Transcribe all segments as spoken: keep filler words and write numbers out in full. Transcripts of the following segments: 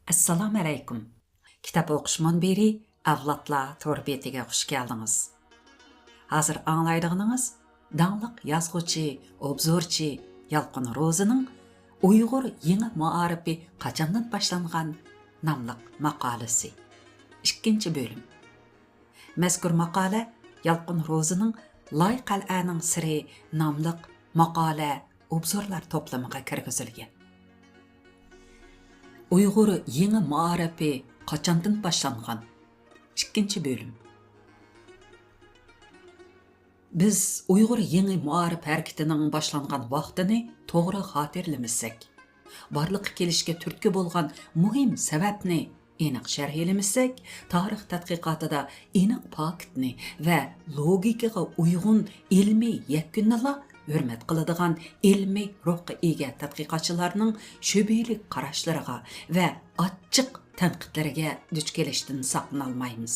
ئەسسالامۇ ئەلەيكۇم. كىتاب ئوقۇش مۇنبىرى ئەۋلادلار تور بېتىگە خۇش كەلدىڭىز. ھازىر ئاڭلايدىغىنىڭىز داڭلىق يازغۇچى، ئوبزورچى يالقۇن روزىنىڭ «ئۇيغۇر يېڭى مائارىپى قاچاندىن باشلانغان؟» ناملىق ماقالىسى. ئىككىنچى بۆلۈم. مەزكۇر ماقالە يالقۇن روزىنىڭ «لاي قەلئەنىڭ سىرى» ناملىق ماقالە، ئوبزورلار توپلىمىغا كىرگۈزۈلگەن. ئۇيغۇر يېڭى مائارىپى قاچاندىن باشلانغان؟ ئىككىنچى بۆلۈم. بىز ئۇيغۇر يېڭى مائارىپ ھەرىكىتىنىڭ باشلانغان ۋاقتىنى توغرا خاتىرىلىمىسەك، بارلىققا كېلىشىگە تۈرتكە بولغان مۇھىم سەۋەبنى ئېنىق شەرھلىمىسەك، تارىخ تەتقىقاتىدا ئېنىق پاكىتنى ۋە لوگىكىغا ئۇيغۇن ئىلمىي يەكۈننىلا ھۆرمەت قىلىدىغان ئىلمىي روھقا ئىگە تەتقىقاتچىلارنىڭ شۈبھىلىك قاراشلىرىغا ۋە ئاچچىق تەنقىدلىرىگە دۇچ كېلىشتىن ساقلىنالمايمىز.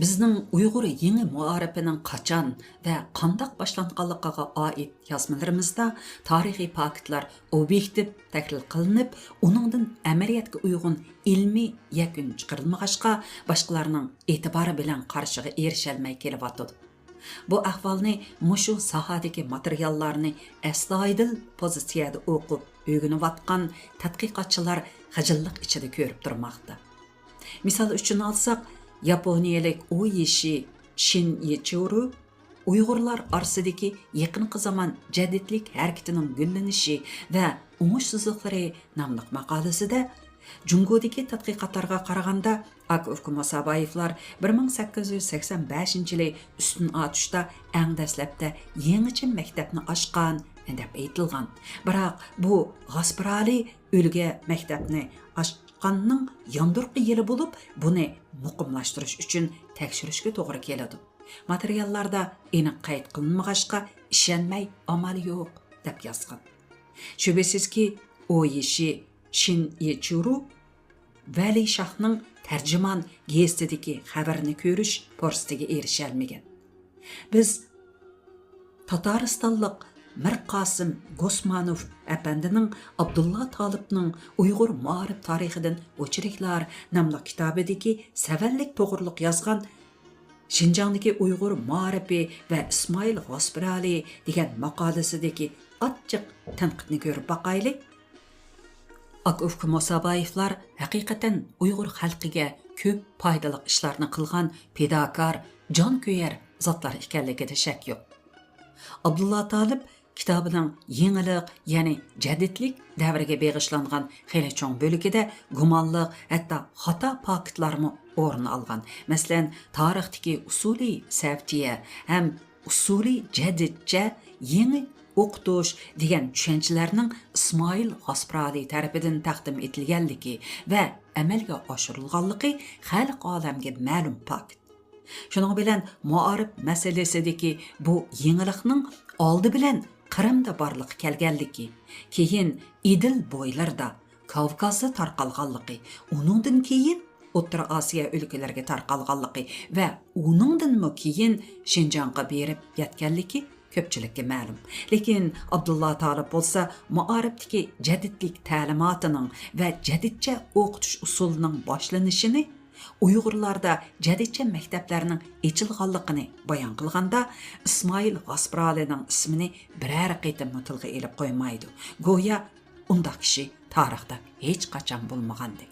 بىزنىڭ ئۇيغۇر يېڭى مائارىپىنىڭ قاچان ۋە قانداق باشلانغانلىقىغا ئائىت يازمىلىرىمىزدا تارىخىي پاكىتلار ئوبيېكتىپ تەھلىل قىلىنىپ، ئۇنىڭدىن ئەمەلىيەتكە ئۇيغۇن ئىلمىي يەكۈن چىقىرىلمىغاچقا، باشقىلارنىڭ ئېتىبارى بىلەن قارىشىغا ئېرىشەلمەي كېلىۋاتىدۇ. بۇ ئەھۋالنى مۇشۇ ساھەدىكى ماتېرىياللارنى ئەستايىدىل پوزىتسىيەدە ئوقۇپ ئۆگىنىۋاتقان تەتقىقاتچىلار خىجىللىق ئىچىدە كۆرۈپ تۇرماقتا. مىسال ئۈچۈن ئالساق، ياپونىيەلىك ئويىشى شىنئىچىرو «ئۇيغۇرلار ئارىسىدىكى يېقىنقى زامان جەدىدلىك ھەرىكىتىنىڭ گۈللىنىشى ۋە ئوڭۇشسىزلىقلىرى» ناملىق ماقالىسىدە، جۇڭگودىكى تەتقىقاتلارغا قارىغاندا، ئاكا ئۇكا مۇسابايېۋلار بىر مىڭ سەككىز يۈز سەكسەن بەشىنچى يىلى ئۈستۈن ئاتۇشتا ئەڭ دەسلەپتە يېڭىچە مەكتەپنى ئاچقان دەپ ئېيتىلغان. بىراق بۇ غاسپرالى ئۈلگە مەكتەپنى ئاچقاننىڭ ياندۇرقى يىلى بولۇپ، بۇنى مۇقىملاشتۇرۇش ئۈچۈن تەكشۈرۈشكە توغرا كېلىدۇ. ماتېرىياللاردا ئېنىق قەيت قىلىنمىغاچقا، ئىشەنمەي ئامال يوق، دەپ يازغان. شۈبھىسىزكى، ئويىشى شىنئىچىرو ۋەلى شاھنىڭ تەرجىمان گېزىتىدىكى خەۋىرىنى كۆرۈش پۇرسىتىگە ئېرىشەلمىگەن. بىز تاتارىستانلىق مىرقاسىم گوسمانوف ئەپەندىنىڭ «ئابدۇللا تالىپنىڭ ئۇيغۇر مائارىپ تارىخىدىن ئوچېركلار» ناملىق كىتابىدىكى سەۋەنلىك توغرۇلۇق يازغان «شىنجاڭدىكى ئۇيغۇر مائارىپى ۋە ئىسمائىل غاسپرالى» دېگەن ماقالىسىدىكى ئاچچىق تەنقىدنى كۆرۈپ باقايلى. ئاكا ئۇكا مۇسابايېۋلار ھەقىقەتەن ئۇيغۇر خەلقىگە كۆپ پايدىلىق ئىشلارنى قىلغان پىداكار، جانكۆيەر زاتلار ئىكەنلىكىدە شەك يوق. ئابدۇللا تالىپ كىتابىنىڭ يېڭىلىق، يەنى جەدىدلىك دەۋرىگە بېغىشلانغان خېلى چوڭ بۆلىكىدە گۇمانلىق، ھەتتا خاتا پاكىتلارمۇ ئورۇن ئالغان. مەسىلەن، تارىختىكى ئۇسۇلى سەۋتىيە ھەم ئۇسۇلى جەدىدچە، يېڭى ئوقۇتۇش دېگەن چۈشەنچىلەرنىڭ ئىسمائىل غاسپرالى تەرىپىدىن تەقدىم ئېتىلگەنلىكى ۋە ئەمەلگە ئاشۇرۇلغانلىقى خەلق ئالەمگە مەلۇم پاكىت. شۇنىڭ بىلەن مائارىپ مەسىلىسىدىكى بۇ يېڭىلىقنىڭ ئالدى بىلەن قىرىمدا بارلىققا كەلگەنلىكى، كېيىن ئىدىل بويلىرىدا، كاۋكازدا تارقالغانلىقى، ئۇنىڭدىن كېيىن ئوتتۇرا ئاسىيا ئۆلكىلىرىگە تارقالغانلىقى ۋە ئۇنىڭدىنمۇ كېيىن شىنجاڭغا بېرىپ يەتكەنلىكى كۆپچىلىككە مەلۇم. لېكىن ئابدۇللا تالىپ بولسا مائارىپتىكى جەدىدلىك تەلىماتىنىڭ ۋە جەدىدچە ئوقۇتۇش ئۇسۇلىنىڭ باشلىنىشىنى، ئۇيغۇرلاردا جەدىدچە مەكتەپلەرنىڭ ئېچىلغانلىقىنى بايان قىلغاندا، ئىسمائىل غاسپرالىنىڭ ئىسمىنى بىرەر قېتىممۇ تىلغا ئېلىپ قويمايدۇ. گويا ئۇنداق كىشى تارىختا ھېچقاچان بولمىغاندەك.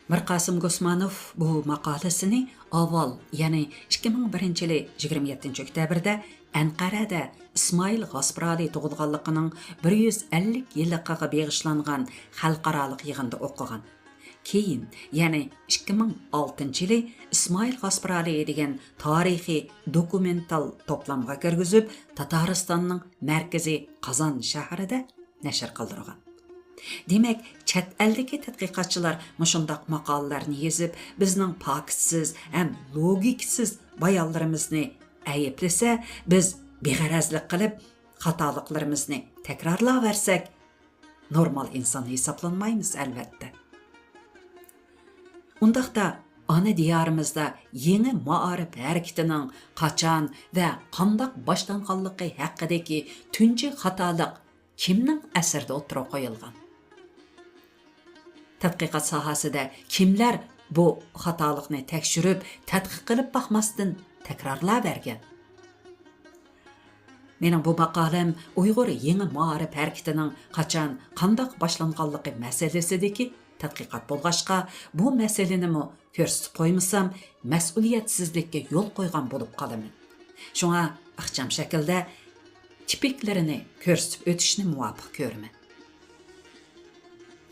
مىرقاسىم گوسمانوف بۇ ماقالىسىنى ئاۋۋال، يەنى ئىككى مىڭ بىرىنچى يىلى يىگىرمە يەتتىنچى ئۆكتەبىردە ئەنقەرەدە ئىسمائىل غاسپرالى تۇغۇلغانلىقىنىڭ بىر يۈز ئەللىك يىللىقىغا بېغىشلانغان خەلقئارالىق يىغىندا ئوقۇغان. كېيىن، يەنى ئىككى مىڭ ئالتىنچى يىلى ئىسمائىل غاسپرالى دېگەن تارىخىي دوكۇمېنتال توپلامغا كىرگۈزۈپ، تاتارىستاننىڭ مەركىزى قازان شەھىرىدە نەشر قىلدۇرغان. دېمەك، چەت ئەلدىكى تەتقىقاتچىلار مۇشۇنداق ماقالىلەرنى يېزىپ، بىزنىڭ پاكىتسىز ھەم لوگىكىسىز بايانلىرىمىزنى ئەيىبلىسە، بىز بىغەرەزلىك قىلىپ، خاتالىقلىرىمىزنى تەكرارلاۋەرسەك، نورمال ئىنسان ھېسابلانمايمىز، ئەلۋەتتە. ئۇنداقتا، ئانا دىيارىمىزدا يېڭى مائارىپ ھەرىكىتىنىڭ قاچان ۋە قانداق باشلانغانلىقى ھەققىدىكى تۇنجى خاتالىق كىمنىڭ ئەسىرىدە ئوتتۇرىغا قويۇلغان؟ تەتقىقات ساھەسىدە كىملەر بۇ خاتالىقنى تەكشۈرۈپ، تەتقىق قىلىپ باقماستىن تەكرارلاۋەرگەن؟ مېنىڭ بۇ ماقالەم ئۇيغۇر يېڭى مائارىپ ھەرىكىتىنىڭ قاچان، قانداق باشلانغانلىقى مەسىلىسىدىكى تەتقىقات بولغاچقا، بۇ مەسىلىنىمۇ كۆرسىتىپ قويمىسام، مەسئۇلىيەتسىزلىككە يول قويغان بولۇپ قالىمەن. شۇڭا ئىخچام شەكىلدە تىپىكلىرىنى كۆرسىتىپ ئۆتۈشنى مۇۋاپىق كۆرىمەن.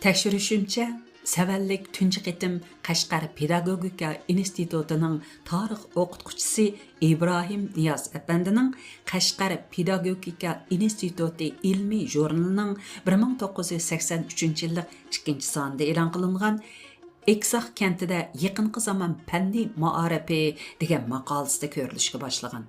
تەكشۈرۈشۈمچە، سەۋەنلىك تۇنجى قېتىم قەشقەر پېداگوگىكا ئىنستىتۇتىنىڭ تارىخ ئوقۇتقۇچىسى ئىبراھىم نىياز ئەپەندىنىڭ قەشقەر پېداگوگىكا ئىنستىتۇتى ئىلمىي ژۇرنىلىنىڭ بىر مىڭ توققۇز يۈز سەكسەن ئۈچىنچى يىللىق ئىككىنچى سانىدا ئېلان قىلىنغان ئېكساق كەنتىدە يېقىنقى زامان پەننىي مائارىپى دېگەن ماقالىسىدە كۆرۈلۈشكە باشلىغان.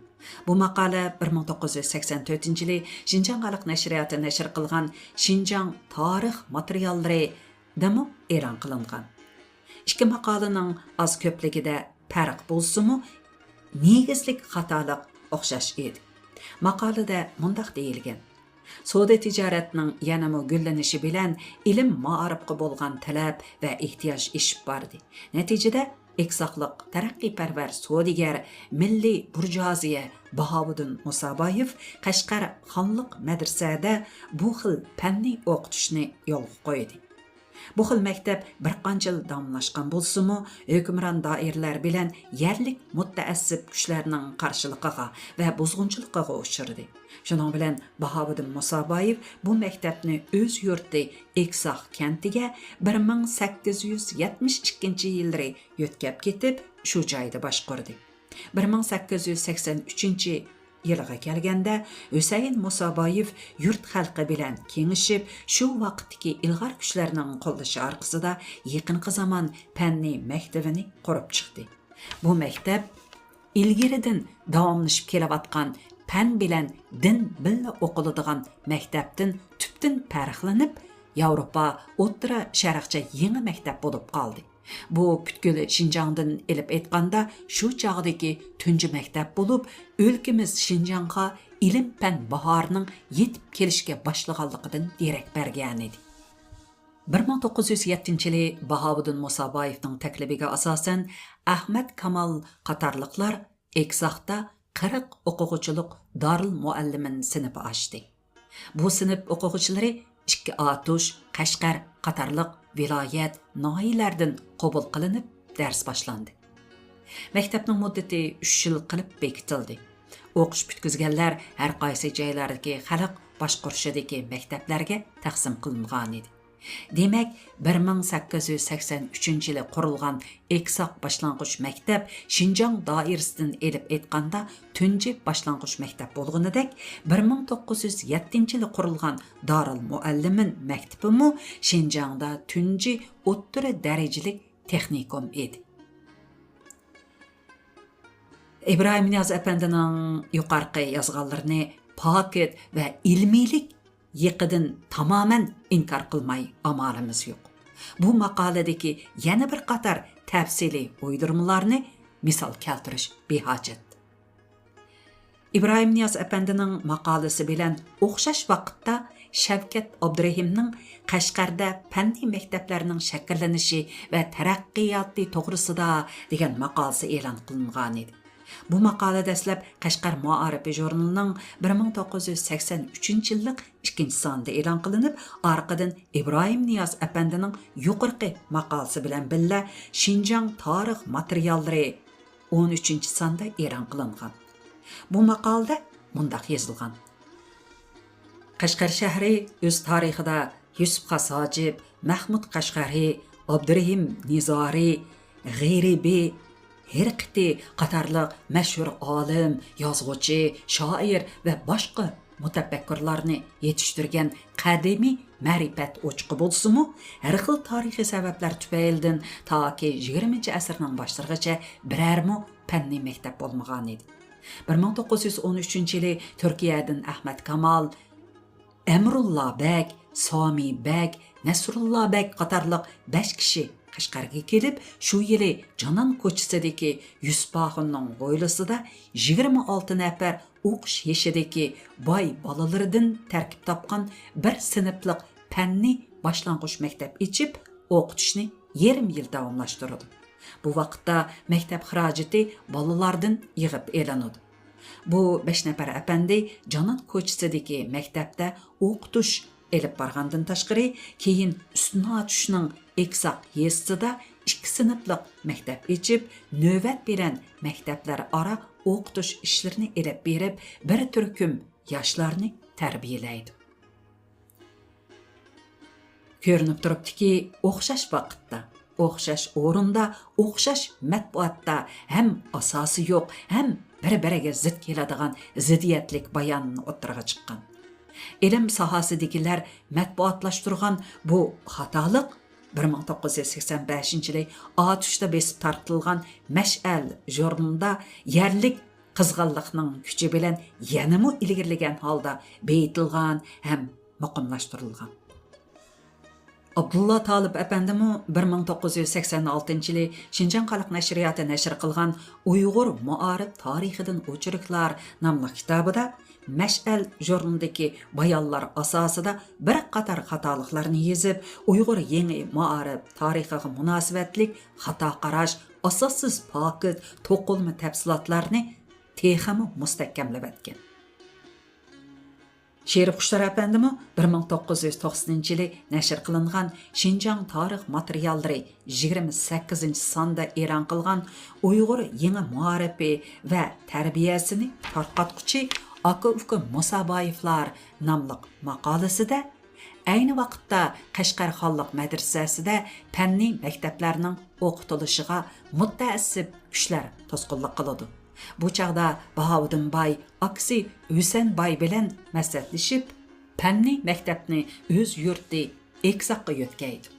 بۇ ماقالە بىر مىڭ توققۇز يۈز سەكسەن تۆتىنچى يىلى شىنجاڭ خەلق نەشرىياتى نەشر قىلغان شىنجاڭ تارىخ ماتېرىياللىرىدىمۇ ئېلان قىلىنغان. ئىككى ماقالىنىڭ ئاز-كۆپلۈكىدە پەرق بولسىمۇ، نېگىزلىك خاتالىق ئوخشاش ئىدى. ماقالىدە مۇنداق دېيىلگەن: سودا تىجارەتنىڭ يەنىمۇ گۈللىنىشى بىلەن ئىلىم مائارىپقا بولغان تەلەپ ۋە ئېھتىياج ئېشىپ باردى. نەتىجىدە، ئېكساقلىق تەرەققىيپەرۋەر سودىگەر، مىللىي بۇرژۇئازىيە باھاۋۇدۇن مۇسابايېۋ قەشقەر خانلىق مەدرىسەدە بۇ خىل پەننىي ئوقۇتۇشنى يولغا قويدى. بۇ خىل مەكتەپ بىر قانچە يىل داۋاملاشقان بولسىمۇ، ھۆكۈمران دائىرىلەر بىلەن يەرلىك مۇتەئەسسىپ كۈچلەرنىڭ قارشىلىقىغا ۋە بۇزغۇنچىلىقىغا ئۇچرىدى. شۇنىڭ بىلەن باھاۋۇدۇن مۇسابايېۋ بۇ مەكتەپنى ئۆز يۇرتى ئېكساق كەنتىگە بىر مىڭ سەككىز يۈز يەتمىش ئىككىنچى يىللىرى يۆتكەپ كېتىپ، شۇ جايدا باشقۇردى. بىر مىڭ سەككىز يۈز سەكسەن ئۈچىنچى يىلىغا كەلگەندە، ھۈسەيىن مۇسابايېۋ يۇرت خەلقى بىلەن كېڭىشىپ، شۇ ۋاقىتتىكى ئىلغار كۈچلەرنىڭ قوللىشى ئارقىسىدا يېقىنقى زامان پەننىي مەكتىۋىنى قۇرۇپ چىقتى. بۇ مەكتەپ ئىلگىرىدىن داۋاملىشىپ كېلىۋاتقان پەن بىلەن دىن بىللە ئوقۇلىدىغان مەكتەپتىن تۈپتىن پەرقلىنىپ، ياۋروپا، ئوتتۇرا شەرقچە يېڭى مەكتەپ بولۇپ قالدى. بۇ پۈتكۈل شىنجاڭدىن ئېلىپ ئېيتقاندا، شۇ چاغدىكى تۇنجى مەكتەپ بولۇپ، ئۆلكىمىز شىنجاڭغا ئىلىم-پەن باھارىنىڭ يېتىپ كېلىشكە باشلىغانلىقىدىن دېرەك بەرگەنىدى. بىر مىڭ توققۇز يۈز يەتتىنچى يىلى باھاۋۇدۇن مۇسابايېۋنىڭ تەكلىپىگە ئاساسەن، ئەخمەت كامال قاتارلىقلار ئېكساقتا قىرىق ئوقۇغۇچىلىق دارىلمۇئەللىمىن سىنىپى ئاچتى. بۇ سىنىپ ئوقۇغۇچىلىرى ئىككى ئاتۇش، قەشقەر قاتارلىق ۋىلايەت، ناھىيەلەردىن قوبۇل قىلىنىپ، دەرس باشلاندى. مەكتەپنىڭ مۇددىتى ئۈچ يىل قىلىپ بېكىتىلدى. ئوقۇش پۈتكۈزگەنلەر ھەر قايسى جايلاردىكى خەلق باشقۇرۇشىدىكى مەكتەپلەرگە تەقسىم قىلىنغانىدى. دېمەك، بىر مىڭ سەككىز يۈز سەكسەن ئۈچىنچى يىلى قۇرۇلغان ئېكساق باشلانغۇچ مەكتەپ شىنجاڭ دائىرىسىدىن ئېلىپ ئېيتقاندا تۇنجى باشلانغۇچ مەكتەپ بولغىنىدەك، بىر مىڭ توققۇز يۈز يەتتىنچى يىلى قۇرۇلغان دارىلمۇئەللىمىن مەكتىپىمۇ شىنجاڭدا تۇنجى ئوتتۇرا دەرىجىلىك تېخنىكوم ئىدى. ئىبراھىم نىياز ئەپەندىنىڭ يۇقىرىقى يازغانلىرىنى پاكىت ۋە ئىلمىيلىك يېقىدىن تامامەن ئىنكار قىلماي ئامالىمىز يوق. بۇ ماقالىدىكى يەنە بىر قاتار تەپسىلىي ئويدۇرمىلارنى مىسال كەلتۈرۈش بىھاجەت. ئىبراھىم نىياز ئەپەندىنىڭ ماقالىسى بىلەن ئوخشاش ۋاقىتتا شەۋكەت ئابدۇرېھىمنىڭ قەشقەردە پەننىي مەكتەپلەرنىڭ شەكىللىنىشى ۋە تەرەققىياتى توغرىسىدا دېگەن ماقالىسى ئېلان قىلىنغانىدى. بۇ ماقالە دەسلەپ قەشقەر مائارىپى ژۇرنىلىنىڭ بىر مىڭ توققۇز يۈز سەكسەن ئۈچىنچى يىللىق ئىككىنچى سانىدا ئېلان قىلىنىپ، ئارقىدىن ئىبراھىم نىياز ئەپەندىنىڭ يۇقىرىقى ماقالىسى بىلەن بىللە شىنجاڭ تارىخ ماتېرىياللىرى ئون ئۈچىنچى ساندا ئېلان قىلىنغان. بۇ ماقالىدە مۇنداق يېزىلغان: قەشقەر شەھىرى ئۆز تارىخىدا يۈسۈپ خاس ھاجىپ، مەھمۇد قەشقەرى، ئابدۇرېھىم نىزارى، غېرىبى، ھېرقىتى قاتارلىق مەشھۇر ئالىم، يازغۇچى، شائىر ۋە باشقا مۇتەپەككۇرلارنى يېتىشتۈرگەن قەدىمىي مەرىپەت ئوچىقى بولسىمۇ، ھەر خىل تارىخىي سەۋەبلەر تۈپەيلىدىن تاكى يىگىرمىنچى ئەسىرنىڭ باشلىرىغىچە بىرەرمۇ پەننىي مەكتەپ بولمىغانىدى. بىر مىڭ توققۇز يۈز ئون ئۈچىنچى يىلى تۈركىيەدىن ئەخمەت كامال، ئەمرۇللا بەگ، سامى بەگ، نەسرۇللا بەگ قاتارلىق بەش كىشى قەشقەرگە كېلىپ، شۇ يىلى جانان كوچىسىدىكى يۈسۈپ ئاخۇننىڭ ھويلىسىدا يىگىرمە ئالتە نەپەر ئوقۇش يېشىدىكى باي بالىلىرىدىن تەركىب تاپقان بىر سىنىپلىق پەننىي باشلانغۇچ مەكتەپ ئېچىپ، ئوقۇتۇشنى يېرىم يىل داۋاملاشتۇرىدۇ. بۇ ۋاقىتتا مەكتەپ خىراجىتى بالىلاردىن يىغىپ ئېلىنىدۇ. بۇ بەش نەپەر ئەپەندى جانان كوچىسىدىكى مەكتەپتە ئوقۇتۇش ئېلىپ بارغاندىن تاشقىرى، كېيىن ئۈستۈن ئاتۇشنىڭ ئېكساق يېزىسىدا ئىككى سىنىپلىق مەكتەپ ئېچىپ، نۆۋەت بىلەن مەكتەپلەر ئارا ئوقۇتۇش ئىشلىرىنى ئېلىپ بېرىپ، بىر تۈركۈم ياشلارنى تەربىيەلەيدۇ. كۆرۈنۈپ تۇرۇپتۇكى، ئوخشاش ۋاقىتتا، ئوخشاش ئورۇندا، ئوخشاش مەتبۇئاتتا ھەم ئاساسى يوق، ھەم بىر-بىرىگە زىت كېلىدىغان زىددىيەتلىك بايان ئوتتۇرىغا چىققان. ئىلىم ساھەسىدىكىلەر مەتبۇئاتلاشتۇرغان بۇ خاتالىق بىر مىڭ توققۇز يۈز سەكسەن بەشىنچى يىلى ئاتۇشتا بېسىپ تارقىتىلغان مەشئەل ژۇرنىلىدا يەرلىك قىزغىنلىقنىڭ كۈچى بىلەن يەنىمۇ ئىلگىرىلىگەن ھالدا بېيىتىلغان ھەم مۇقىملاشتۇرۇلغان. ئابدۇللا تالىپ ئەپەندىمۇ بىر مىڭ توققۇز يۈز سەكسەن ئالتىنچى يىلى شىنجاڭ خەلق نەشرىياتى نەشر قىلغان ئۇيغۇر مائارىپ تارىخىدىن ئوچۇرۇقلار ناملىق كىتابىدا مەشئەل ژۇرنىلىدىكى بايانلار ئاساسىدا بىر قاتار خاتالىقلارنى يېزىپ، ئۇيغۇر يېڭى مائارىپ تارىخىغا مۇناسىۋەتلىك خاتا قاراش، ئاساسسىز پاكىت، توقۇلما تەپسىلاتلارنى تېخىمۇ مۇستەھكەملەۋەتكەن. شېرىپ خۇشتار ئەپەندىمۇ بىر مىڭ توققۇز يۈز توقسىنىنچى يىلى نەشر قىلىنغان شىنجاڭ تارىخ ماتېرىياللىرى يىگىرمە سەككىزىنچى ساندا ئېلان قىلغان ئۇيغۇر يېڭى مائارىپى ۋە تەربىيەسىنى تارقاتقۇچى ئاكا-ئۇكا مۇسابايېۋلار ناملىق ماقالىسىدە، ئەينى ۋاقىتتا قەشقەر خانلىق مەدرىسەسىدە پەننىي مەكتەپلەرنىڭ ئوقۇتۇلۇشىغا مۇتەئەسسىپ كۈچلەر توسقۇنلۇق قىلىدۇ. بۇ چاغدا باھاۋۇدۇن باي ئاكىسى ھۈسەن باي بىلەن مەسلىھەتلىشىپ، پەننىي مەكتەپنى ئۆز يۇرتى ئېكساققا يۆتكەيدۇ.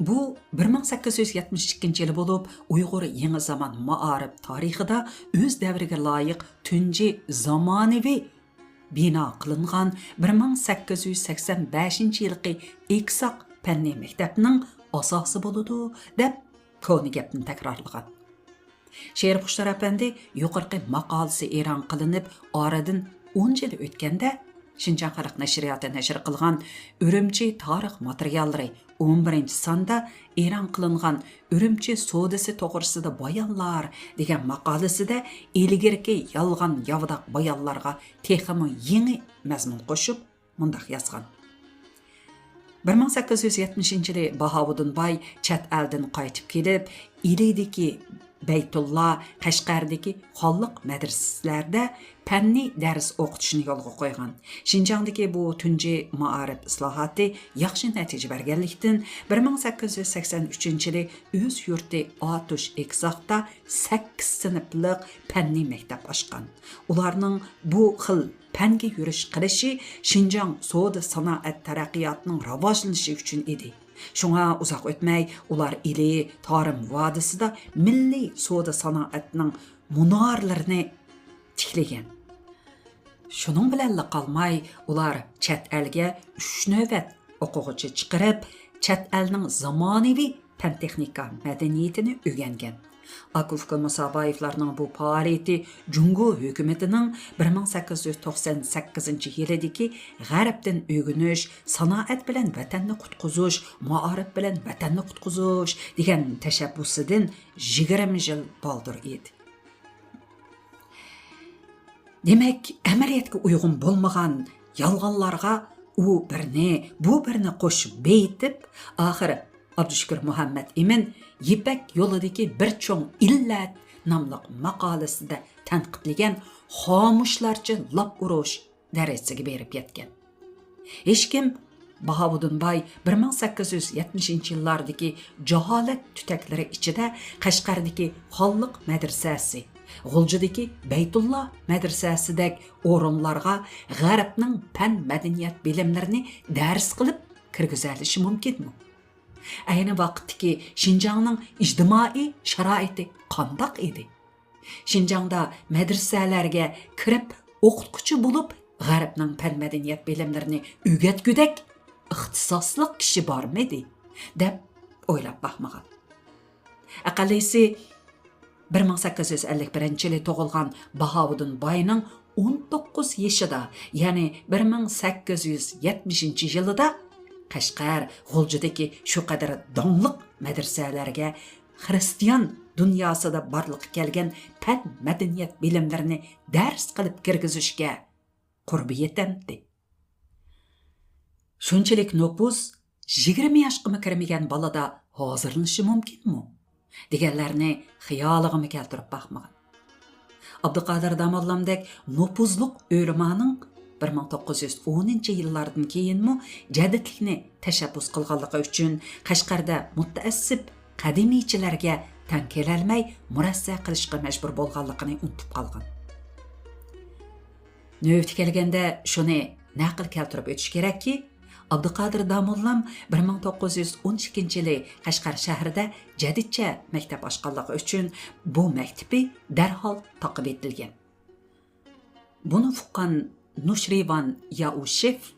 بۇ بىر مىڭ سەككىز يۈز يەتمىش ئىككىنچى يىلى بولۇپ، ئۇيغۇر يېڭى زامان مائارىپ تارىخىدا ئۆز دەۋرىگە لايىق تۇنجى زامانىۋى بىنا قىلىنغان بىر مىڭ سەككىز يۈز سەكسەن بەشىنچى يىلقى ئېكساق پەننىي مەكتەپنىڭ ئاساسى بولىدۇ، دەپ كونا گەپنى تەكرارلىغان. شېرىپ خۇشتار ئەپەندى يۇقىرىقى ماقالىسى ئېلان قىلىنىپ ئارىدىن ئون يىل ئۆتكەندە، شىنجاڭ خەلق نەشرىياتى نەشر قىلغان ئۈرۈمچى تارىخ ماتېرىياللىرى ئون بىرىنچى ساندا ئېلان قىلىنغان ئۈرۈمچى سودىسى توغرىسىدا بايانلار دېگەن ماقالىسىدە ئىلگىرىكى يالغان ياۋىداق بايانلارغا تېخىمۇ يېڭى مەزمۇن قوشۇپ، مۇنداق يازغان: بىر مىڭ سەككىز يۈز يەتمىشىنچى يىلى باھاۋۇدۇن باي چەت ئەلدىن قايتىپ كېلىپ، ئىلىدىكى بەيتۇللا، قەشقەردىكى خانلىق مەدرىسىلەردە پەننىي دەرس ئوقۇتۇشنى يولغا قويغان. شىنجاڭدىكى بۇ تۇنجى مائارىپ ئىسلاھاتى ياخشى نەتىجە بەرگەنلىكتىن، بىر مىڭ سەككىز يۈز سەكسەن ئۈچىنچى يىلى ئۆز يۇرتى ئاتۇش ئېكزاقتا سەككىز سىنىپلىق پەننىي مەكتەپ ئاچقان. ئۇلارنىڭ بۇ خىل پەنگە يۈرۈش قىلىشى شىنجاڭ سودا سانائەت تەرەققىياتىنىڭ راۋاجلىنىشى ئۈچۈن ئىدى. شۇڭا ئۇزاق ئۆتمەي ئۇلار ئىلى تارىم ۋادىسىدا مىللىي سودا سانائەتنىڭ مۇنارلىرىنى تىكلىگەن. شۇنىڭ بىلەنلا قالماي، ئۇلار چەت ئەلگە ئۈچ نۆۋەت ئوقۇغۇچى چىقىرىپ، چەت ئەلنىڭ زامانىۋى پەن-تېخنىكا مەدەنىيىتىنى ئۆگەنگەن. ئاكا-ئۇكا مۇسابايېۋلارنىڭ بۇ پائالىيىتى جۇڭگو ھۆكۈمىتىنىڭ بىر مىڭ سەككىز يۈز توقسان سەككىزىنچى يىلىدىكى غەربتىن ئۆگىنىش، سانائەت بىلەن ۋەتەننى قۇتقۇزۇش، مائارىپ بىلەن ۋەتەننى قۇتقۇزۇش دېگەن تەشەببۇسىدىن يىگىرمە يىل بالدۇر ئىدى. دېمەك، ئەمەلىيەتكە ئۇيغۇن بولمىغان يالغانلارغا ئۇ بىرنى، بۇ بىرنى قوشۇپ بېيىتىپ، ئاخىرى ئابدۇشۈكۈر مۇھەممەت ئىمىن يىپەك يولىدىكى بىر چوڭ ئىللەت ناملىق ماقالىسىدە تەنقىدلىگەن خامۇشلارچە لاپ ئۇرۇش دەرىجىسىگە بېرىپ يەتكەن. ھېچكىم باھاۋۇدۇن باي بىر مىڭ سەككىز يۈز يەتمىشىنچى يىللاردىكى جاھالەت تۈتەكلىرى ئىچىدە قەشقەردىكى خانلىق مەدرىسەسى، غۇلجىدىكى بەيتۇللا مەدرىسەسىدەك ئورۇنلارغا غەربنىڭ پەن مەدەنىيەت بىلىملىرىنى دەرس قىلىپ كىرگۈزەلىشى مۇمكىنمۇ؟ ئەينى ۋاقىتتىكى شىنجاڭنىڭ ئىجتىمائىي شارائىتى قانداق ئىدى؟ شىنجاڭدا مەدرىسەلەرگە كىرىپ ئوقۇتقۇچى بولۇپ، غەربنىڭ پەن مەدەنىيەت بىلىملىرىنى ئۆگەتكۈدەك ئىختىساسلىق كىشى بارمىدى؟ دەپ ئويلاپ باقمىغان. ئەقەللىسى بىر مىڭ سەككىز يۈز ئەللىك بىرىنچى يىلى تۇغۇلغان باھاۋۇدۇن باينىڭ ئون توققۇز يېشىدا، يەنى بىر مىڭ سەككىز يۈز يەتمىشىنچى يىلىدا قەشقەر، غۇلجىدىكى شۇ قەدەر داڭلىق مەدرىسەلەرگە خىرىستىيان دۇنياسىدا بارلىققا كەلگەن پەن مەدەنىيەت بىلىملىرىنى دەرس قىلىپ كىرگۈزۈشكە قۇربى يېتەمتى؟ شۇنچىلىك نوپۇز يىگىرمە ياشقىمۇ كىرمىگەن بالىدا ھازىرلىنىشى مۇمكىنمۇ؟ دېگەنلەرنى خىيالىغىمۇ كەلتۈرۈپ باقمىغان. ئابدۇقادىر داموللامدەك نوپۇزلۇق ئۆلىمانىڭ بىر مىڭ توققۇز يۈز ئونىنچى يىللاردىن كېيىنمۇ جەدىدلىكنى تەشەببۇس قىلغانلىقى ئۈچۈن قەشقەردە مۇتەئەسسىپ قەدىمىيچىلەرگە تەڭ كېلەلمەي مۇرەسسە قىلىشقا مەجبۇر بولغانلىقىنى ئۇنتۇپ قالغان. نۆۋىتى كەلگەندە شۇنى نەقىل كەلتۈرۈپ ئۆتۈش كېرەككى، ئابدۇقادىر داموللام بىر مىڭ توققۇز يۈز ئون ئىككىنچى يىلى قەشقەر شەھىرىدە جەدىدچە مەكتەپ ئاچقانلىقى ئۈچۈن بۇ مەكتىپى دەرھال تاقىۋېتىلگەن. بۇنى ئۇققان نۇشرىۋان ياۋشېف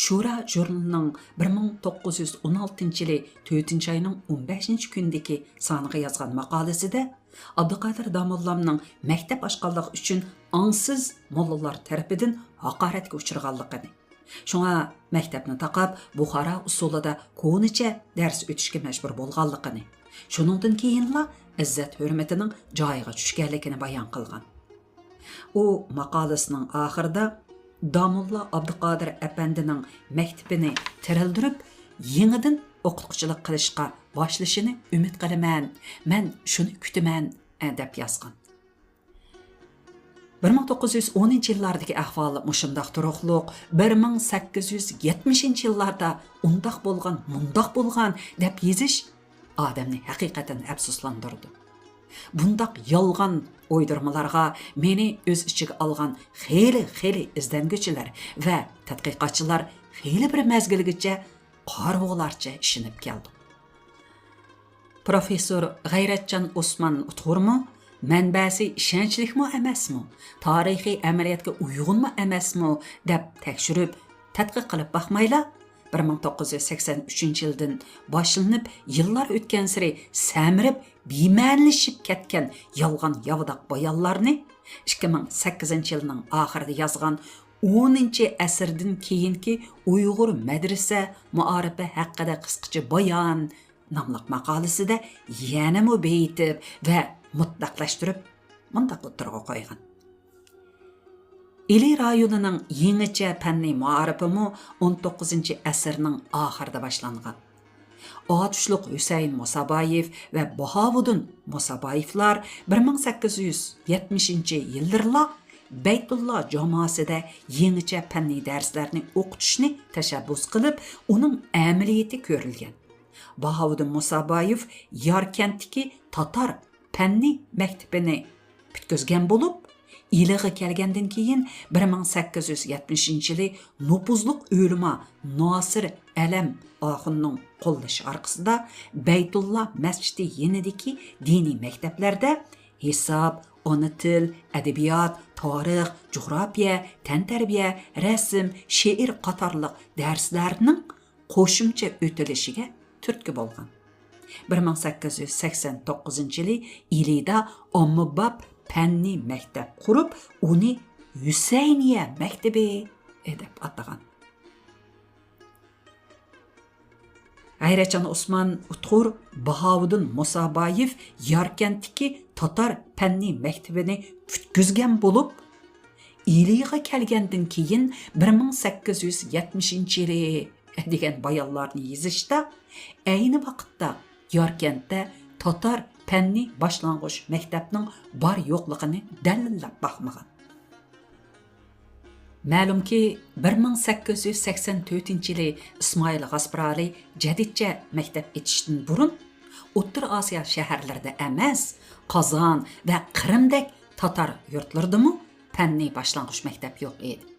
شۇرا ژۇرنىلىنىڭ بىر مىڭ توققۇز يۈز ئون ئالتىنچى يىلى تۆتىنچى ئاينىڭ ئون بەشىنچى كۈنىدىكى سانىغا يازغان ماقالىسىدە ئابدۇقادىر داموللامنىڭ مەكتەپ ئاچقانلىقى ئۈچۈن ئاڭسىز موللىلار تەرىپىدىن ھاقارەتكە ئۇچرىغانلىقىنى، شۇڭا مەكتەپنى تاقاپ، بۇخارا ئۇسۇلىدا كونىچە دەرس ئۆتۈشكە مەجبۇر بولغانلىقىنى، شۇنىڭدىن كېيىنلا ئىززەت-ھۆرمىتىنىڭ جايىغا چۈشكەنلىكىنى بايان قىلغان. ئۇ ماقالىسىنىڭ ئاخىرىدا داموللا ئابدۇقادىر ئەپەندىنىڭ مەكتىپىنى تىرىلدۈرۈپ، يېڭىدىن ئوقۇتقۇچىلىق قىلىشقا باشلىشىنى ئۈمىد قىلىمەن، مەن شۇنى كۈتىمەن، دەپ يازغان. بىر مىڭ توققۇز يۈز ئونىنچى يىللاردىكى ئەھۋال مۇشۇنداق تۇرۇقلۇق، بىر مىڭ سەككىز يۈز يەتمىشىنچى يىللاردا ئۇنداق بولغان، مۇنداق بولغان دەپ يېزىش ئادەمنى ھەقىقەتەن ئەپسۇسلاندۇرىدۇ. بۇنداق يالغان ئويدۇرمىلارغا مېنى ئۆز ئىچىگە ئالغان خېلى، خېلى ئىزدەنگۈچىلەر ۋە تەتقىقاتچىلار خېلى بىر مەزگىلگىچە قارىغۇلارچە ئىشىنىپ كەلدۇق. پروفېسسور غەيرەتجان ئوسمان ئۇتخۇرمۇ، مەنبەسى ئىشەنچلىكمۇ ئەمەسمۇ، تارىخىي ئەمەلىيەتكە ئۇيغۇنمۇ ئەمەسمۇ دەپ تەكشۈرۈپ، تەتقىق قىلىپ باقمايلا، بىر مىڭ توققۇز يۈز سەكسەن ئۈچىنچى يىلدىن باشلىنىپ، يىللار ئۆتكەنسېرى سەمرىپ، بىمەنىلىشىپ كەتكەن يالغان ياۋىداق بايانلارنى ئىككى مىڭ سەككىزىنچى يىلنىڭ ئاخىرىدا يازغان ئونىنچى ئەسىردىن كېيىنكى ئۇيغۇر مەدرىسە مائارىپى ھەققىدە قىسقىچە بايان ناملىق ماقالىسىدە يەنىمۇ بېيىتىپ ۋە مۇتلەقلەشتۈرۈپ مۇنداق ئوتتۇرىغا قويغان. ئىلى رايونىنىڭ يېڭىچە پەننىي مائارىپىمۇ ئون توققۇزىنچى ئەسىرنىڭ ئاخىرىدا باشلانغان. ئاتۇشلۇق ھۈسەيىن مۇسابايېف ۋە باھاۋۇدۇن مۇسابايېفلار بىر مىڭ سەككىز يۈز يەتمىشىنچى يىللىرىلا بەيتۇللا جاماسىدە يېڭىچە پەننىي دەرسلەرنى ئوقۇتۇشنى تەشەببۇس قىلىپ، ئۇنىڭ ئەمەلىيىتى كۆرۈلگەن. باھاۋۇدۇن مۇسابايېف ياركەنتتىكى تاتار پەننىي مەكتىپىنى پۈتكۈزگەن بولۇپ، ئىلىغا كەلگەندىن كېيىن، بىر مىڭ سەككىز يۈز يەتمىشىنچى يىلى نوپۇزلۇق ئۆلىما ناسىر ئەلەم ئاخۇننىڭ قوللىشى ئارقىسىدا بەيتۇللا مەسچىتى يېنىدىكى دىنىي مەكتەپلەردە ھېساب، ئانا تىل، ئەدەبىيات، تارىخ، جۇغراپىيە، تەنتەربىيە، رەسىم، شېئىر قاتارلىق دەرسلەرنىڭ قوشۇمچە ئۆتۈلۈشىگە تۈرتكە بولغان. بىر مىڭ سەككىز يۈز سەكسەن توققۇزىنچى يىلى ئىلىدا ئاممىباب پەننىي مەكتەپ قۇرۇپ، ئۇنى ھۈسەينىيە مەكتىپى دەپ ئاتىغان. غەيرەتجان ئوسمان ئۇتخۇر باھاۋۇدۇن مۇسابايېف ياركەنتتىكى تاتار پەننىي مەكتىپىنى پۈتكۈزگەن بولۇپ، ئىلىغا كەلگەندىن كېيىن بىر مىڭ سەككىز يۈز يەتمىشىنچى يىلى دېگەن بايانلارنى يېزىشتا، ئەينى ۋاقىتتا ياركەنتتە تاتار پەننىي باشلانغۇچ مەكتەپنىڭ بار يوقلۇقىنى دەلىللەپ باقمىغان. مەلۇمكى، بىر مىڭ سەككىز يۈز سەكسەن تۆتىنچى يىلى ئىسمائىل غاسپىرالى جەدىدچە مەكتەپ ئېچىشتىن بۇرۇن، ئوتتۇرا ئاسىيا شەھەرلىرىدە ئەمەس، قازان ۋە قىرىمدەك تاتار يۇرتلىرىدىمۇ پەننىي باشلانغۇچ مەكتەپ يوق ئىدى.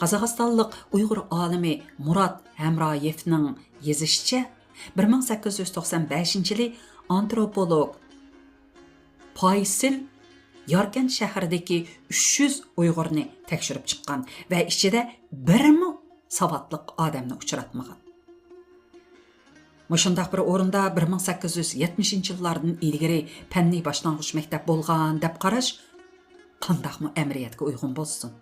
قازاقىستانلىق ئۇيغۇر ئالىمى مۇرات ھەمرايېۋنىڭ يېزىشىچە، بىر مىڭ سەككىز يۈز توقسان بەشىنچى يىلى ئانتروپولوگ پايسىل ياركەنت شەھىرىدىكى ئۈچ يۈز ئۇيغۇرنى تەكشۈرۈپ چىققان ۋە ئىچىدە بىرمۇ ساۋاتلىق ئادەمنى ئۇچراتمىغان. مۇشۇنداق بىر ئورۇندا بىر مىڭ سەككىز يۈز يەتمىشىنچى يىللاردىن ئىلگىرى پەننىي باشلانغۇچ مەكتەپ بولغان دەپ قاراش قانداقمۇ ئەمەلىيەتكە ئۇيغۇن بولسۇن؟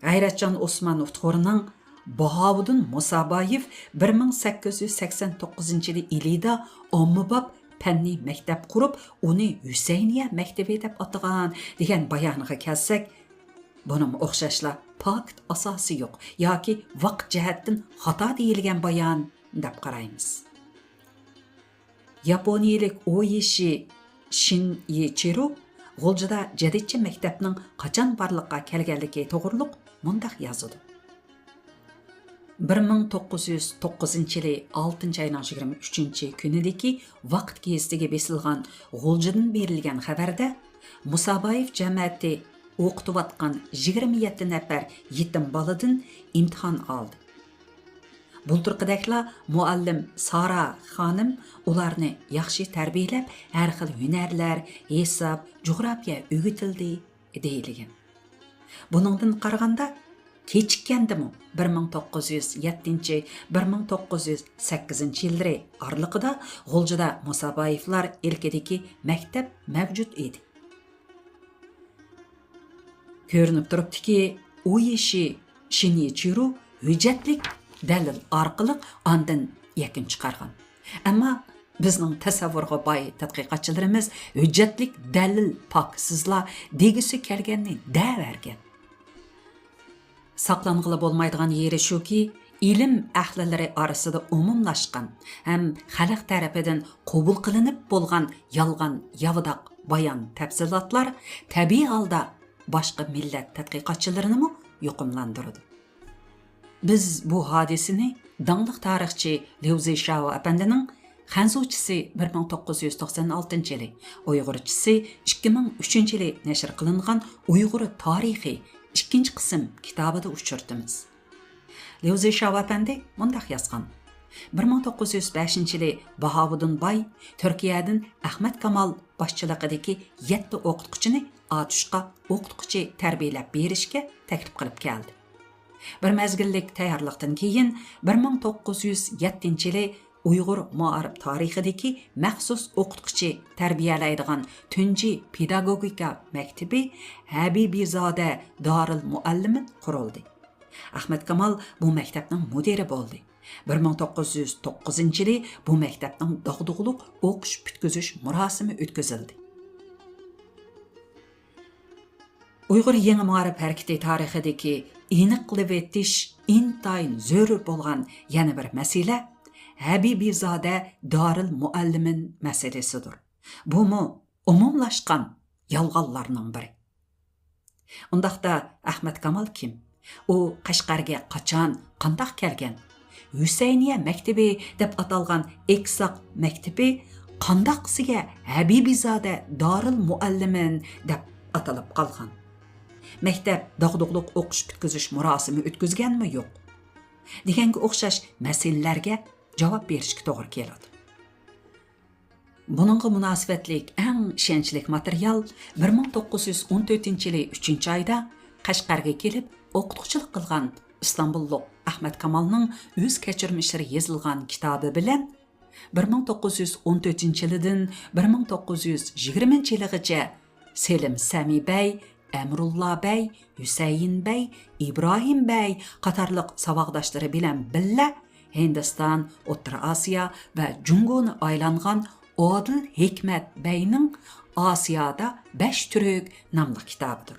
غەيرەتجان ئوسمان ئۇتخۇرنىڭ باھاۋۇدۇن مۇسابايېۋ بىر مىڭ سەككىز يۈز سەكسەن توققۇزىنچى يىلى ئىلىدا ئاممىباب پەننىي مەكتەپ قۇرۇپ، ئۇنى ھۈسەينىيە مەكتىپى دەپ ئاتىغان دېگەن بايانىغا كەلسەك، بۇنىمۇ ئوخشاشلا پاكىت ئاساسى يوق ياكى ۋاقىت جەھەتتىن خاتا دېيىلگەن بايان دەپ قارايمىز. ياپونىيىلىك ئويىشى شىنئىچىرو غۇلجىدا جەدىدچە مەكتەپنىڭ قاچان بارلىققا كەلگەنلىكى توغرۇلۇق مۇنداق يازىدۇ. بىر مىڭ توققۇز يۈز توققۇزىنچى يىلى ئالتىنچى ئاينىڭ يىگىرمە ئۈچىنچى كۈنىدىكى ۋاقىت گېزىتىگە بېسىلغان غۇلجىدىن بېرىلگەن خەۋەردە، مۇسابايېف جەمەتى ئوقۇتۇۋاتقان يىگىرمە يەتتە نەپەر يېتىم بالىدىن ئىمتىھان ئالدى. بۇلتۇرقىدەكلا مۇئەللىم سارا خانىم ئۇلارنى ياخشى تەربىيەلەپ، ھەر خىل ھۈنەرلەر، ھېساب، جۇغراپىيە ئۆگىتىلدى، دېيىلگەن. بۇنىڭدىن قارىغاندا، كېچىككەندىمۇ بىر مىڭ توققۇز يۈز يەتتىنچى، بىر مىڭ توققۇز يۈز سەككىزىنچى يىللىرى ئارىلىقىدا غۇلجىدا مۇسابايېفلار ئىلكىدىكى مەكتەپ مەۋجۇت ئىدى. كۆرۈنۈپ تۇرۇپتۇكى، ئۇيىشى شىنىچىرو ھۆججەتلىك دەلىل ئارقىلىق ئاندىن يەكۈن چىقارغان. ئەمما بىزنىڭ تەسەۋۋۇرغا باي تەتقىقاتچىلىرىمىز ھۆججەتلىك دەلىل پاكىتسىزلا دېگۈسى كەلگەننى دەۋەرگەن. ساقلانغىلى بولمايدىغان يېرى شۇكى، ئىلىم ئەھلىلىرى ئارىسىدا ئومۇملاشقان ھەم خەلق تەرىپىدىن قوبۇل قىلىنىپ بولغان يالغان ياۋىداق بايان تەپسىلاتلار تەبىئىي ھالدا باشقا مىللەت تەتقىقاتچىلىرىنىمۇ يۇقۇملاندۇرىدۇ. بىز بۇ ھادىسىنى داڭلىق تارىخچى ليۇ زىشاۋ ئەپەندىنىڭ خەنزۇچىسى بىر مىڭ توققۇز يۈز توقسان ئالتىنچى يىلى، ئۇيغۇرچىسى ئىككى مىڭ ئۈچىنچى يىلى نەشر قىلىنغان ئۇيغۇر تارىخى ئىككىنچى قىسىم كىتابىدا ئۇچرىتىمىز. ليۇ زىشاۋ ئەپەندى مۇنداق يازغان: بىر مىڭ توققۇز يۈز بەشىنچى يىلى باھاۋۇدۇن باي تۈركىيەدىن ئەخمەت كامال باشچىلىقىدىكى يەتتە ئوقۇتقۇچىنى ئاتۇشقا ئوقۇتقۇچى تەربىيەلەپ بېرىشكە تەكلىپ قىلىپ كەلدى. بىر مەزگىللىك تەييارلىقتىن كېيىن، بىر مىڭ توققۇز يۈز يەتتىنچى يىلى ئۇيغۇر مائارىپ تارىخىدىكى مەخسۇس ئوقۇتقۇچى تەربىيەلەيدىغان تۇنجى پېداگوگىكا مەكتىپى ھەبىبىزادە دارىل مۇئەللىمىن قۇرۇلدى. ئەخمەت كامال بۇ مەكتەپنىڭ مۇدىرى بولدى. بىر مىڭ توققۇز يۈز توققۇزىنچى يىلى بۇ مەكتەپنىڭ داغدۇغىلىق ئوقۇش پۈتكۈزۈش مۇراسىمى ئۆتكۈزۈلدى. ئۇيغۇر يېڭى مائارىپ ھەرىكىتى تارىخىدىكى ئېنىقلىۋېتىش ئىنتايىن زۆرۈر بولغان يەنە بىر مەسىلە ھەبىبىزادە دارىل مۇئەللىمىن مەسىلىسىدۇر. بۇمۇ ئومۇملاشقان يالغانلارنىڭ بىرى. ئۇنداقتا ئەخمەت كامال كىم؟ ئۇ قەشقەرگە قاچان، قانداق كەلگەن؟ ھۈسەينىيە مەكتىپى دەپ ئاتالغان ئېكساق مەكتىپى قانداقسىگە ھەبىبىزادە دارىل مۇئەللىمىن دەپ ئاتىلىپ قالغان؟ مەكتەپ داغدۇغىلىق ئوقۇش پۈتكۈزۈش مۇراسىمى ئۆتكۈزگەنمۇ يوق؟ دېگەنگە ئوخشاش مەسىلىلەرگە جاۋاب بېرىشكە توغرا كېلىدۇ. بۇنىڭغا مۇناسىۋەتلىك ئەڭ ئىشەنچلىك ماتېرىيال بىر مىڭ توققۇز يۈز ئون تۆتىنچى يىلى ئۈچىنچى ئايدا قەشقەرگە كېلىپ ئوقۇتقۇچىلىق قىلغان ئىستانبۇللۇق ئەخمەت كامالنىڭ ئۆز كەچۈرمىشلىرى يېزىلغان كىتابى بىلەن بىر مىڭ توققۇز يۈز ئون تۆتىنچى يىلىدىن بىر مىڭ توققۇز يۈز يىگىرمىنچى يىلىغىچە سېلىم سەمى بەي، ئەمرۇللا بەي، ھۈسەيىن بەي، ئىبراھىم بەي قاتارلىق ساۋاقداشلىرى بىلەن بىللە ھىندىستان، ئوتتۇرا ئاسىيا ۋە جۇڭگونى ئايلانغان ئادىل ھېكمەت بەينىڭ ئاسىيادا بەش تۈرك ناملىق كىتابىدۇر.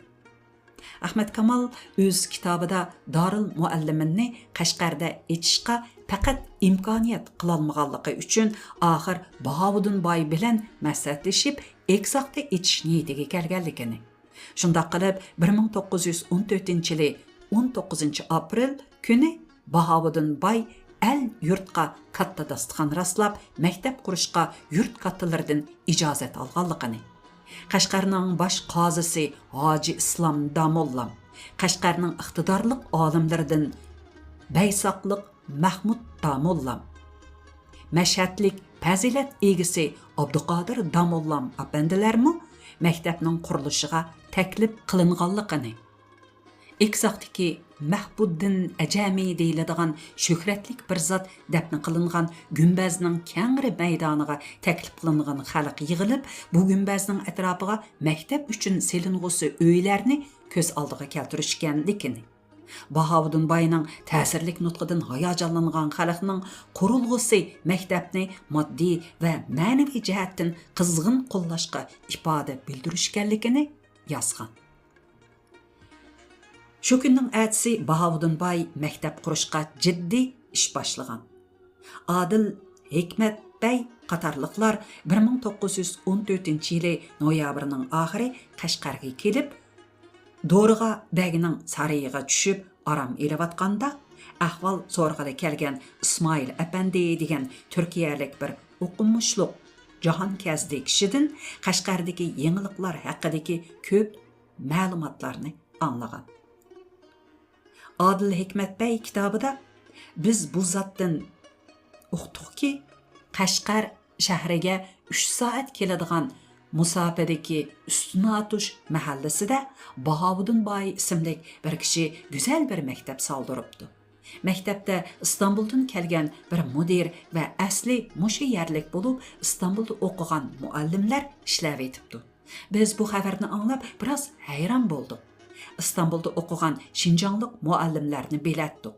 ئەخمەت كامال ئۆز كىتابىدا دارىل مۇئەللىمىننى قەشقەردە ئېچىشقا پەقەت ئىمكانىيەت قىلالمىغانلىقى ئۈچۈن، ئاخىر باھاۋۇدۇن باي بىلەن مەسلىھەتلىشىپ، ئېكزاكتا ئېچىش نىيىتىگە كەلگەنلىكىنى، شۇنداق قىلىپ، بىر مىڭ توققۇز يۈز ئون تۆتىنچى يىلى ئون توققۇزىنچى ئاپرېل كۈنى باھاۋۇدۇن باي ئەل يۇرتقا كاتتا داستىخان راسلاپ، مەكتەپ قۇرۇشقا يۇرت كاتتىلىرىدىن ئىجازەت ئالغانلىقىنى، قەشقەرنىڭ باش قازىسى ھاجى ئىسلام داموللام، قەشقەرنىڭ ئىقتىدارلىق ئالىملىرىدىن بەيساقلىق مەھمۇد داموللام، مەشھەدلىك پەزىلەت ئىگىسى ئابدۇقادىر داموللام ئەپەندىلەرمۇ مەكتەپنىڭ قۇرۇلۇشىغا تەكلىپ قىلىنغانلىقىنى، ئېكزاكتىكى مەھبۇددىن ئەجەمى دېيىلىدىغان شۆھرەتلىك بىر زات دەپنە قىلىنغان گۈمبەزنىڭ كەڭرى مەيدانىغا تەكلىپ قىلىنغان خەلق يىغىلىپ، بۇ گۈمبەزنىڭ ئەتراپىغا مەكتەپ ئۈچۈن سېلىنغۇسى ئۆيلەرنى كۆز ئالدىغا كەلتۈرۈشكەنلىكىنى، باھاۋۇدۇن باينىڭ تەسىرلىك نۇتقىدىن ھاياجانلانغان خەلقنىڭ قۇرۇلغۇسى مەكتەپنى ماددىي ۋە مەنىۋى جەھەتتىن قىزغىن قوللاشقا ئىپادە بىلدۈرۈش ئىكەنلىكىنى يازغان. شۇ كۈننىڭ ئەتىسى باھاۋۇدۇن باي مەكتەپ قۇرۇشقا جىددىي ئىش باشلىغان. ئادىل ھېكمەت بەي قاتارلىقلار بىر مىڭ توققۇز يۈز ئون تۆتىنچى يىلى نويابىرنىڭ ئاخىرى قەشقەرگە كېلىپ، دورىغا بەگنىڭ سارىيىغا چۈشۈپ ئارام ئېلىۋاتقاندا، ئەھۋال سورىغىلى كەلگەن ئىسمائىل ئەپەندى دېگەن تۈركىيەلىك بىر ئوقۇمۇشلۇق جاھانكەزدى كىشىدىن قەشقەردىكى يېڭىلىقلار ھەققىدىكى كۆپ مەلۇماتلارنى ئاڭلىغان. ئادىل ھېكمەت بەي كىتابىدا، بىز بۇ زاتتىن ئۇقتۇقكى، قەشقەر شەھىرىگە ئۈچ سائەت كېلىدىغان مۇساپىدىكى ئۈستۈنئاتۇش مەھەللىسىدە باھاۋۇدۇن باي ئىسىملىك بىر كىشى گۈزەل بىر مەكتەپ سالدۇرۇپتۇ. مەكتەپتە ئىستانبۇلدىن كەلگەن بىر مۇدىر ۋە ئەسلى مۇشۇ يەرلىك بولۇپ، ئىستانبۇلدا ئوقۇغان مۇئەللىملەر ئىشلەۋېتىپتۇ. بىز بۇ خەۋەرنى ئاڭلاپ، بىراز ھەيران بولدۇق. ئىستانبۇلدا ئوقۇغان شىنجاڭلىق مۇئەللىملەرنى بىلەتتۇق.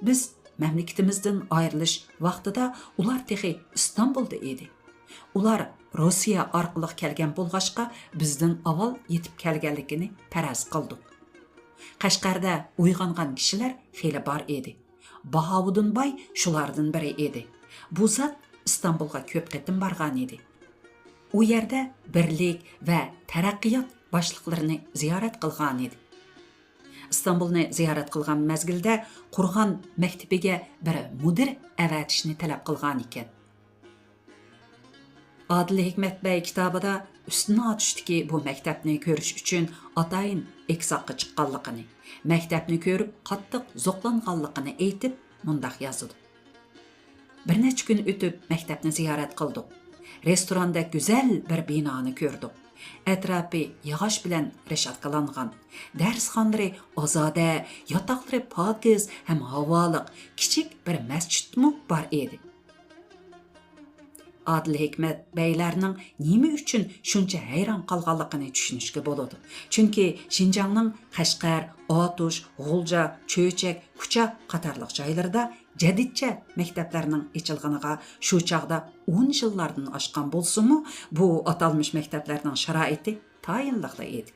بىز مەملىكىتىمىزدىن ئايرىلىش ۋاقتىدا ئۇلار تېخى ئىستانبۇلدا ئىدى. ئۇلار روسىيە ئارقىلىق كەلگەن بولغاچقا، بىزدىن ئاۋۋال يېتىپ كەلگەنلىكىنى پەرەز قىلدۇق. قەشقەردە ئويغانغان كىشىلەر خېلى بار ئىدى. باھاۋۇدۇن باي شۇلاردىن بىرى ئىدى. بۇ زات ئىستانبۇلغا كۆپ قېتىم بارغان ئىدى. ئۇ يەردە بىرلىك ۋە تەرەققىيات باشلىقلىرىنى زىيارەت قىلغان ئىدى. ئىستانبۇلنى زىيارەت قىلغان مەزگىلدە قۇرغان مەكتىپىگە بىر مۇدىر ئەۋەتىشنى تەلەپ قىلغان ئىكەن. ئادىل ھېكمەت بەي كىتابىدا ئۈستۈنئاتۇشتىكى بۇ مەكتەپنى كۆرۈش ئۈچۈن ئاتايىن ئېكساققا چىققانلىقىنى، مەكتەپنى كۆرۈپ قاتتىق زوقلانغانلىقىنى ئېيتىپ، مۇنداق يازىدۇ: بىر نەچچە كۈن ئۆتۈپ، مەكتەپنى زىيارەت قىلدۇق. رېستوراندەك گۈزەل بىر بىنانى كۆردۇق. ئەتراپى ياغاچ بىلەن رېشاتكىلانغان. دەرسخانىلىرى ئازادە، ياتاقلىرى پاكىز ھەم ھاۋالىق، كىچىك بىر مەسچىتمۇ بار ئىدى. ئادىل ھېكمەت بەيلەرنىڭ نېمە ئۈچۈن شۇنچە ھەيران قالغانلىقىنى چۈشىنىشكە بولىدۇ. چۈنكى شىنجاڭنىڭ قەشقەر، ئاتۇش، غۇلجا، چۆچەك، كۇچا قاتارلىق جايلىرىدا جەدىدچە مەكتەپلەرنىڭ ئېچىلغىنىغا شۇ چاغدا ئون يىللاردىن ئاشقان بولسىمۇ، بۇ ئاتالمىش مەكتەپلەرنىڭ شارائىتى تايىنلىقلا ئىدى.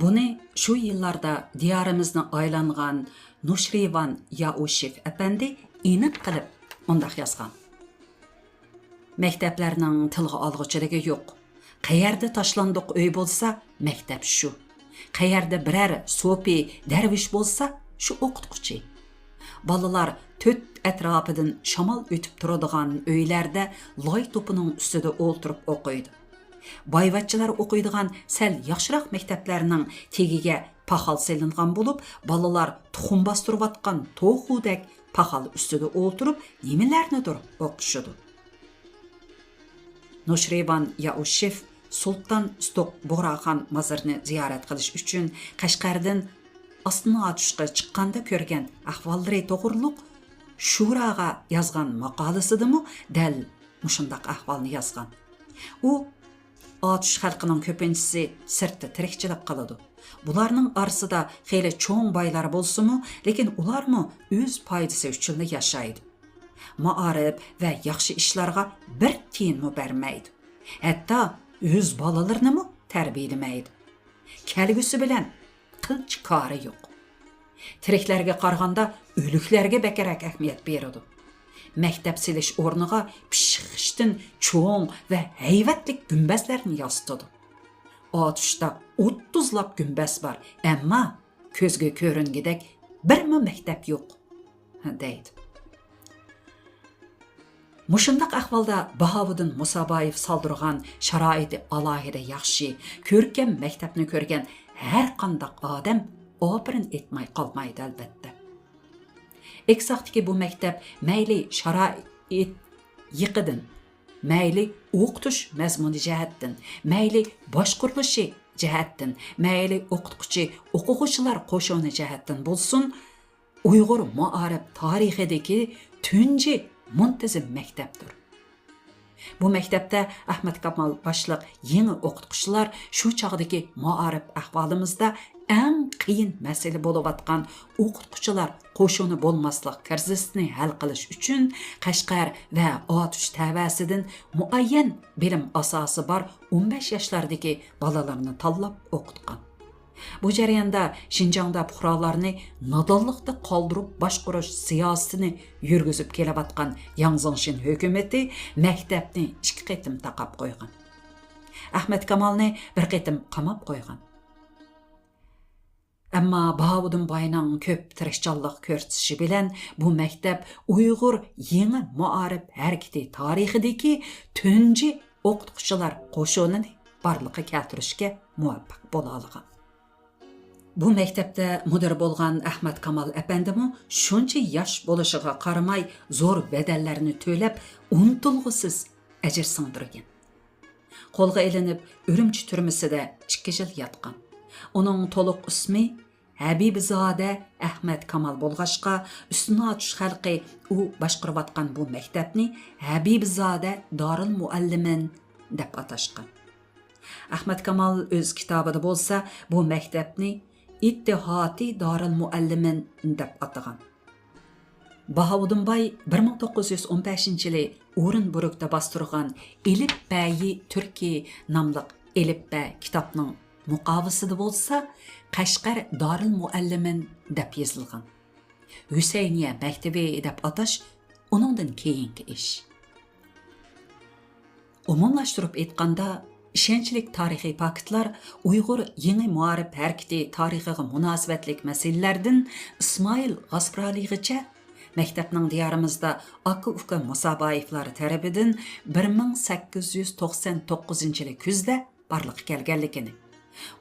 بۇنى شۇ يىللاردا دىيارىمىزنى ئايلانغان نۇشرىۋان ياۋۇشېف ئەپەندى ئېنىق قىلىپ مۇنداق يازغان: مەكتەپلەرنىڭ تىلغا ئالغۇچىلىكى يوق. قەيەردە تاشلاندۇق ئۆي بولسا، مەكتەپ شۇ. قەيەردە بىرەر سوپى، دەرۋىش بولسا، شۇ ئوقۇتقۇچى. بالىلار تۆت ئەتراپىدىن شامال ئۆتۈپ تۇرىدىغان ئۆيلەردە لاي توپىنىڭ ئۈستىدە ئولتۇرۇپ ئوقۇيدۇ. بايۋەچچىلەر ئوقۇيدىغان سەل ياخشىراق مەكتەپلەرنىڭ تېگىگە پاخال سېلىنغان بولۇپ، بالىلار تۇخۇم باستۇرۇۋاتقان توخۇدەك پاخال ئۈستىدە ئولتۇرۇپ، نېمىلەرنىدۇر ئوقۇشىدۇ. نوشىرىۋان ياۋۇشېف سۇلتان ئىستوك بۇغراخان مازىرىنى زىيارەت قىلىش ئۈچۈن قەشقەردىن ئاستىنا ئاتۇشقا چىققاندا كۆرگەن ئەھۋاللىرى توغرۇلۇق شۇراغا يازغان ماقالىسىدىمۇ دەل مۇشۇنداق ئەھۋالنى يازغان. ئۇ ئاتۇش خەلقىنىڭ كۆپىنچىسى سىرتتا تىرىكچىلىك قىلىدۇ. بۇلارنىڭ ئارىسىدا خېلى چوڭ بايلار بولسىمۇ، لېكىن ئۇلارمۇ ئۆز پايدىسى ئۈچۈنلا ياشايدۇ. مائارىپ ۋە ياخشى ئىشلارغا بىر تىيىنمۇ بەرمەيدۇ. ھەتتا ئۆز بالىلىرىنىمۇ تەربىيەلىمەيدۇ. كەلگۈسى بىلەن قىلچە كارى يوق. تىرىكلەرگە قارىغاندا ئۆلۈكلەرگە بەكرەك ئەھمىيەت بېرىدۇ. مەكتەپ سېلىش ئورنىغا پىششىق خىشتىن چوڭ ۋە ھەيۋەتلىك گۈمبەزلەرنى ياسىتىدۇ. ئاتۇشتا ئوتتۇزلاپ گۈمبەز بار، ئەمما كۆزگە كۆرۈنگۈدەك بىرمۇ مەكتەپ يوق، دەيدۇ. مۇشۇنداق ئەھۋالدا باھاۋۇدۇن مۇسابايېۋ سالدۇرغان شارائىتى ئالاھىدە ياخشى، كۆركەم مەكتەپنى كۆرگەن ھەرقانداق ئادەم ئاپىرىن ئېيتماي قالمايدۇ، ئەلۋەتتە. ئېكساقتىكى بۇ مەكتەپ مەيلى شارائىت يېقىدىن، مەيلى ئوقۇتۇش مەزمۇنى جەھەتتىن، مەيلى باشقۇرۇلۇشى جەھەتتىن، مەيلى ئوقۇتقۇچى ئوقۇغۇچىلار قوشۇنى جەھەتتىن بولسۇن، ئۇيغۇر مائارىپ تارىخىدىكى تۇنجى مۇنتىزىم مەكتەپتۇر. بۇ مەكتەپتە ئەخمەت كامال باشلىق يېڭى ئوقۇتقۇچىلار شۇ چاغدىكى مائارىپ ئەھۋالىمىزدا ئەڭ قىيىن مەسىلە بولۇۋاتقان ئوقۇتقۇچىلار قوشۇنى بولماسلىق كىرىزىسىنى ھەل قىلىش ئۈچۈن قەشقەر ۋە ئاتۇش تەۋەسىدىن مۇئەييەن بىلىم ئاساسى بار ئون بەش ياشلاردىكى بالىلارنى تاللاپ ئوقۇتقان. بۇ جەرياندا شىنجاڭدا پۇقرالارنى نادانلىقتا قالدۇرۇپ باشقۇرۇش سىياسىتىنى يۈرگۈزۈپ كېلىۋاتقان ياڭ زېڭشىن ھۆكۈمىتى مەكتەپنى ئىككى قېتىم تاقاپ قويغان. ئەخمەت كامالنى بىر قېتىم قاماپ قويغان. ئەمما باھاۋۇدۇن باينىڭ كۆپ تىرىشچانلىق كۆرسىتىشى بىلەن بۇ مەكتەپ ئۇيغۇر يېڭى مائارىپ ھەرىكىتى تارىخىدىكى تۇنجى ئوقۇتقۇچىلار قوشۇنىنى بارلىققا كەلتۈرۈشكە مۇۋەپپەق بولالىغان. بۇ مەكتەپتە مۇدىر بولغان ئەخمەت كامال ئەپەندىمۇ شۇنچە ياش بولۇشىغا قارىماي، زور بەدەللەرنى تۆلەپ، ئۇنتۇلغۇسىز ئەجىر سىڭدۈرگەن. قولغا ئېلىنىپ، ئۈرۈمچى تۈرمىسىدە ئىككى يىل ياتقان. ئۇنىڭ تولۇق ئىسمى ھەبىبىزادە ئەخمەت كامال بولغاچقا، ئۈستۈن ئاتۇش خەلقى ئۇ باشقۇرۇۋاتقان بۇ مەكتەپنى ھەبىبىزادە دارىلمۇئەللىمىن دەپ ئاتاشقان. ئەخمەت كامال ئۆز كىتابىدا بولسا بۇ مەكتەپنى ئىتتىھاتى دارىلمۇئەللىمىن دەپ ئاتىغان. باھاۋۇدۇن باي بىر مىڭ توققۇز يۈز ئون بەشىنچى يىلى ئورۇنبۇرگدا باستۇرغان ئېلىپبەيى تۈركى ناملىق ئېلىپبە كىتابنىڭ مۇقاۋىسىدا بولسا قەشقەر دارىلمۇئەللىمىن دەپ يېزىلغان. ھۈسەينىيە مەكتىۋى دەپ ئاتاش ئۇنىڭدىن كېيىنكى ئىش. ئومۇملاشتۇرۇپ ئېيتقاندا، ئىشەنچلىك تارىخىي پاكىتلار ئۇيغۇر يېڭى مائارىپ ھەرىكىتى تارىخىغا مۇناسىۋەتلىك مەسىلىلەردىن ئىسمائىل غاسپىرالىغىچە مەكتەپنىڭ دىيارىمىزدا ئاكا-ئۇكا مۇسابايېۋلار تەرىپىدىن بىر مىڭ سەككىز يۈز توقسان توققۇزىنچى يىلى كۈزدە بارلىققا كەلگەنلىكىنى،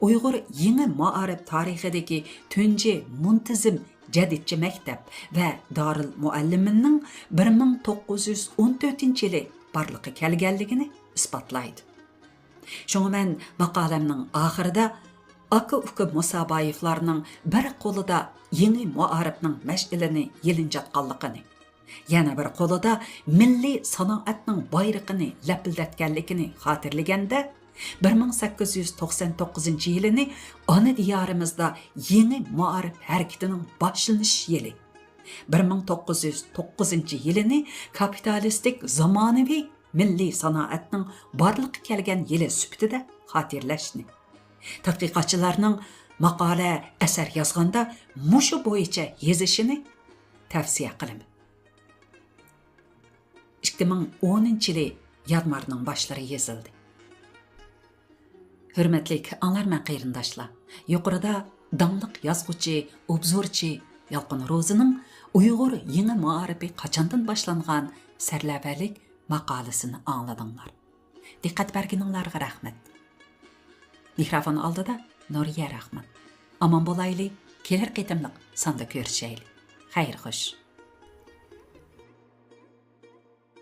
ئۇيغۇر يېڭى مائارىپ تارىخىدىكى تۇنجى مۇنتىزىم جەدىدچە مەكتەپ ۋە دارىلمۇئەللىمىننىڭ بىر مىڭ توققۇز يۈز ئون تۆتىنچى يىلى بارلىققا كەلگەنلىكىنى ئىسپاتلايدۇ. شۇڭا مەن ماقالەمنىڭ ئاخىرىدا ئاكا-ئۇكا مۇسابايېۋلارنىڭ بىر قولىدا يېڭى مائارىپنىڭ مەشئىلىنى يېلىنجاتقانلىقىنى، يەنە بىر قولىدا مىللىي سانائەتنىڭ بايرىقىنى لەپىلدەتكەنلىكىنى خاتىرىلىگەندە، بىر مىڭ سەككىز يۈز توقسان توققۇزىنچى يىلىنى ئانا دىيارىمىزدا يېڭى مائارىپ ھەرىكىتىنىڭ باشلىنىش يىلى، بىر مىڭ توققۇز يۈز توققۇزىنچى يىلىنى كاپىتالىستىك زامانىۋى مىللىي سانائەتنىڭ بارلىققا كەلگەن يىلى سۈپىتىدە خاتىرىلەشنى، تەتقىقاتچىلارنىڭ ماقالە، ئەسەر يازغاندا مۇشۇ بويىچە يېزىشىنى تەۋسىيە قىلىمەن. ئىككى مىڭ ئونىنچى يىلى يانۋارنىڭ باشلىرى يېزىلدى. ھۆرمەتلىك ئاڭلارمەن قېرىنداشلار، يۇقىرىدا داڭلىق يازغۇچى، ئوبزورچى يالقۇن روزىنىڭ ئۇيغۇر يېڭى مائارىپى قاچاندىن باشلانغان سەرلەۋھەلىك ماقالىسىنى ئاڭلىدىڭلار. دىققەت بەرگىنىڭلارغا رەھمەت. مىكروفون ئالدىدا نۇرىيە راخمان. ئامان بولايلى، كېلەر قېتىملىق ساندا كۆرۈشەيلى. خەير خوش.